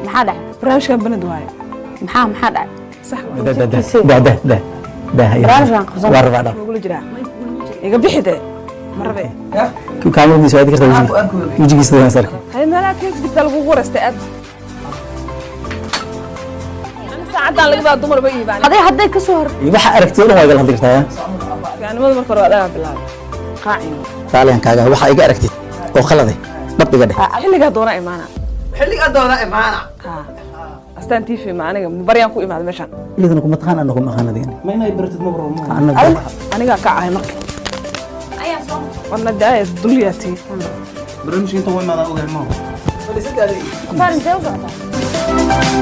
Maxaa dhacay? Barnaamijkan banad waaye. Maxaa dhacay? Sax. Da da da da da da da. Barnaamijkan qabsan. Waa rabaa dhaf. Lagula jiraa, iga bixi dee, ma rabe. Kaamiradiisa waad kartaa, wejigiisa waan sarkay. Hay, meelaha kees jirta lagugu wareystay aad. Ani saacadan laga baa dumar ba iibaan. Aday hadday ka soo hor Waxa aragtay oo dhan waa igala hadli kartaa. Fiicnimada marka hore waa dhagaa bilaabay qaaciyo. Raaliyan kaaga, waxa iga aragtid oo khaladay dhab iga dheh. Xilligaa doona imaana. Xilligaa doona imaana. Ha, Astaan TV ma aniga baryaan ku imaada meeshaan? Iyadana kuma taqaan, anna kuma aqaan adigana. Ma inay baratid ma baro ma. Anna Anigaa ka ahay marka wadna daaya dulyaati. Barnaamijka inta way imaadaan ogahay ma. Mukhtaar, intee u socotaa?